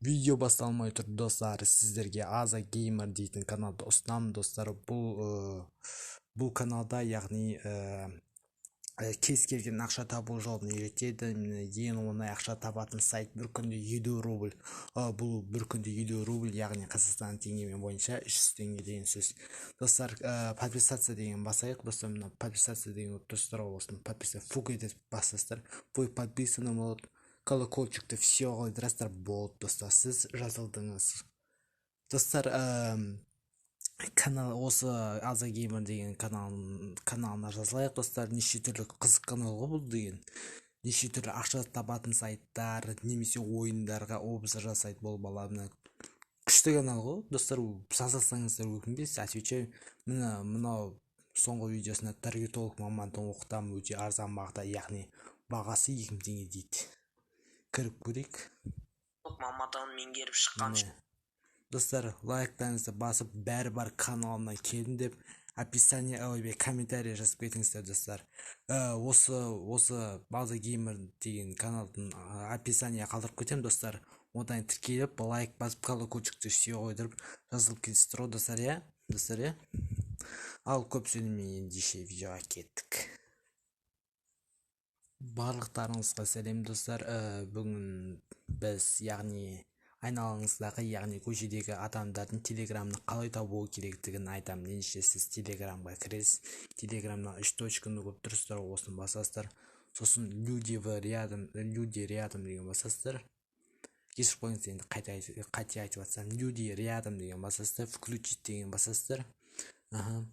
Видео басталмай тұр, достар, сіздерге Аза Геймер дейтін каналды ұсынамын, достар. Бұл каналда, яғни, кез келген ақша табу жолын үйретеді. Ең оңай ақша табатын сайт, бір күнде 50 рубль. Бұл бір күнде 50 рубль, яғни Қазақстан теңгемен бойынша 300 теңге деген сөз, достар. Подписаться деген басайық, достар. Мына подписаться деген тұрсыздар ғой, осыны подписаться фук етіп басасыздар, вы подписаны болады. Колокольчикті все қойдырасыздар, болды, достар, сіз жазылдыңыз, достар. Канал осы Аза Геймер деген каналына жазылайық, достар. Неше түрлі қызық канал ғой бұл деген, неше түрлі ақша табатын сайттар немесе ойындарға обзор жасайды бұл бала. Мына күшті канал ғой, достар, жазылсаңыздар, өкінбейсіз, отвечаю. Міне, мынау соңғы видеосында таргетолог мамандығын оқытамын өте арзан бағада, яғни бағасы 2000 теңге дейді. Кіріп көрейік. Мамандығын меңгеріп шыққан. Міне, достар, лайктарыңызды басып, бәрі бар каналына келдім деп описание, ойбай, комментарий жазып кетіңіздер, достар. Осы База Геймер деген каналдың описание қалдырып кетемін, достар. Одан тіркеліп, лайк басып, колокольчикті все қойдырып, жазылып кетесіздер ғой, достар, иә, достар, иә. Ал көп сөйлемей, ендеше видеоға кеттік. Барлықтарыңызға сәлем, достар. Бүгін біз, яғни, айналаңыздағы, яғни көшедегі адамдардың телеграмны қалай табу керектігін айтамын. Ендеше сіз телеграмға кіресіз, телеграмнан үш точканы көріп тұрсыздар, осыны басасыздар. Сосын люди в рядом, люди рядом деген басасыздар. Кешіріп қойыңыз, енді қате қате айтып жатсам. Люди рядом деген басасыздар, включить деген басасыздар. Аха,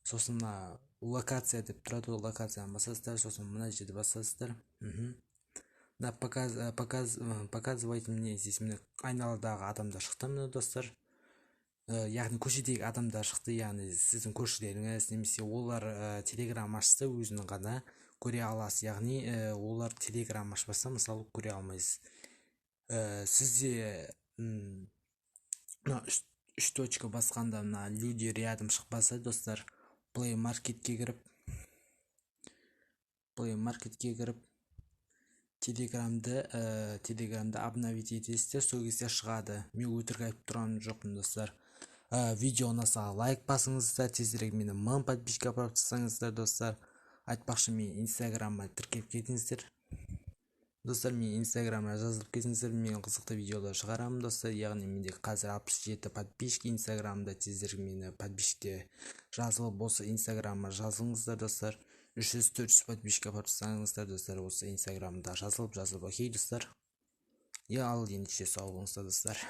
сосын мына локация деп тұрады ғой, локацияны басасыздар. Сосын мына жерде басасыздар. Мына показывайте мне здесь. Міне, айналадағы адамдар шықты, міне, достар. Яғни көшедегі адамдар шықты, яғни сіздің көршілеріңіз немесе олар телеграм ашса, өзінің ғана көре аласыз. Яғни олар телеграм ашпаса, мысалы, көре алмайсыз. Сізде мына үш точка басқанда мына люди рядом шықпаса, достар, Play Marketке кіріп, телеграмды обновить етесіздер, сол кезде шығады. Мен өтірік айтып тұрған жоқпын, достар. Видео ұнаса, лайк басыңыздар, тезірек мені 1000 подписчик апарып тастаңыздар, достар. Айтпақшы, мен инстаграмға тіркеліп кетіңіздер, достар, мен инстаграмға жазылып кетіңіздер, мен қызықты видеолар шығарамын, достар. Яғни менде қазір 67 подписчик инстаграмда. Тезірек мені подписчикте жазылып, осы инстаграмға жазылыңыздар, достар. 300-400 подписчик апарып тастаңыздар, достар, осы инстаграмда жазылып, окей, достар, иә. Ал ендеше сау болыңыздар, достар.